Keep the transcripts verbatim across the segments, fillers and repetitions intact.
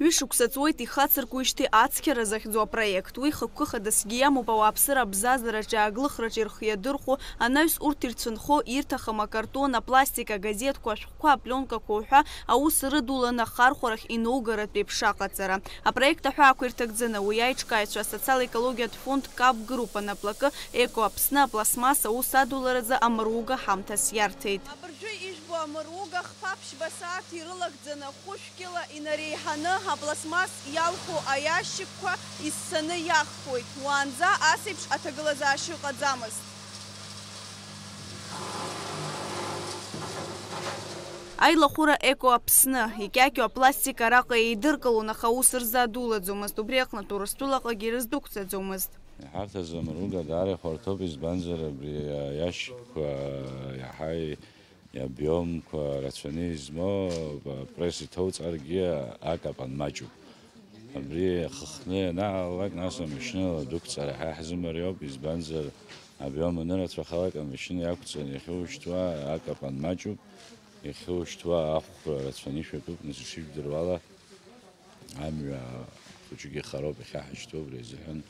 Ҩышықәса ҵуеит ихацыркуеижьҭеи ацқьара захьӡу апроект. Уи хықәкы хадасгьы иамоуп ауааԥсыра абзазараҿи ааглыхраҿи рхы иадырхәо, анаҩс урҭ ирцәынхо, ирҭахым акартон, апластик, агазеҭқәа, ашәҟәқәа, апленкақәа уҳәа аус рыдуланы ахархәарахь иноугаратә еиԥш аҟаҵара. Апроект аҳәаақәа ирҭагӡаны уи аиҿкааҩцәа асоциал-екологиатә фонд кап групп анаплакы Еко Аԥсны апластмасса аус адуларазы амыруга ҳамҭас иарҭеит. Абыржәы ижәбо амыруга хԥа ԥшьба сааҭ ирылагӡаны хәышәкьыла инареиҳаны апластмасс иалху аиашьыкқәа иссаны иаххуеит. Уаанӡа ас еиԥш аҭагылазаашьа ыҟаӡамызт. Аилахәыра Еко Аԥсны икьакьоу апластик араҟа еидыркылон, аха аус рзы адулаӡомызт, убри аҟнытә Урыстәылаҟагьы ирыздәықәҵаӡомызт. Иҳарҭаз амыруга даара ихәарҭоуп, избанзар абри аиашьыкқәа иаҳа иобиомқәа рацәаны измоу апресс иҭоуҵаргьы акапан маҷуп. Абри ахыхны ианаалалак, нас амашьынала дәықәҵара ҳа иаҳзымариоуп, избанзар, обиом анырацәахалак, амашьына иақәҵаны иахьушьҭуа акапан маҷуп, иахьушьҭуа ахәра рацәаны ишәатәуп, нас ишыжәдыруала, амҩа хәыҷык ихароуп иахьаҳашьҭоу, убри азыҳәан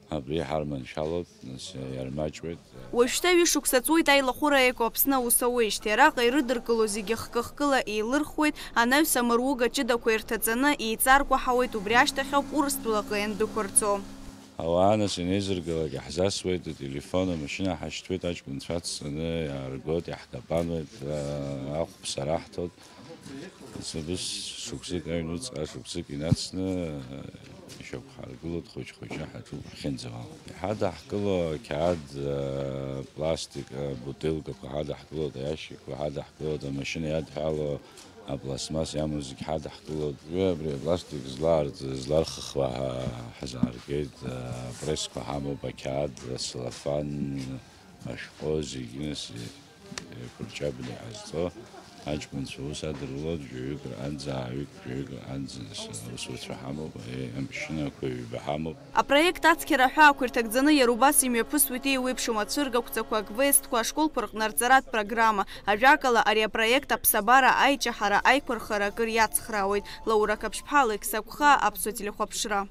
абри ҳарманшәалоуп, нас иармаҷуеит. Уажәшьҭа ҩышықәса ҵуеит аилахәыра Еко Аԥсны аус ауеижьҭеи. Араҟа ирыдыркыло зегьы хкы-хкыла еилырхуеит, анаҩс амыруга ҷыдақәа ирҭаҵаны еиҵаркәаҳауеит, убри ашьҭахь ауп Урыстәылаҟа иандәықәырҵо. Ауаа нас инеизыргалак иаҳзасуеит, ателефон, амашьына ҳашьҭуеит, аҷкәынцәа ацҵаны иааргоит, иаҳкапануеит, ахәԥса раҳҭоит. Ҵабыс шықәсык аҩнуҵҟа шықәсык инацны ишьақәҳаргылоит, хәыҷ-хәыҷы ҳаҿуп ҳахьынӡауала. Иҳадаҳкыло ақьаад, пластик, абутылкақәа ҳадаҳкылоит, аиашьыкқәа ҳадаҳкылоит, амашьына иадҳәало апластмасс иамоу зегь ҳадаҳкылоит. Уи абри апластик злаарҵ-, злархыхуа ҳа-, ҳзааргеит, апрессқәа ҳамоуп, ақьаад, ацеллофан, ашәҟәы зегьы нас еиқәырчаԥны иҟазҵо аҷкәынцәа ус адырулоит, жәаҩык раанӡа, ааҩык, жәаҩык раанӡа, нас аусуцәа ҳамоуп, е, амашьынақәа ҩба ҳамоуп. Апроект ацқьара аҳәаақәа ирҭагӡаны иара убас имҩаԥысуеит еиуеиԥшым ацәыргақәҵақәа, аквестқәа, ашколқәа рҟны арҵаратә программа. Ажәакала, ари апроект аԥсабара аиҷаҳара аиқәырхара акыр иацхраауеит. Лаура Қаԥшьԥҳа, Алықьса Гәхаа, Аԥсуа телехәаԥшра.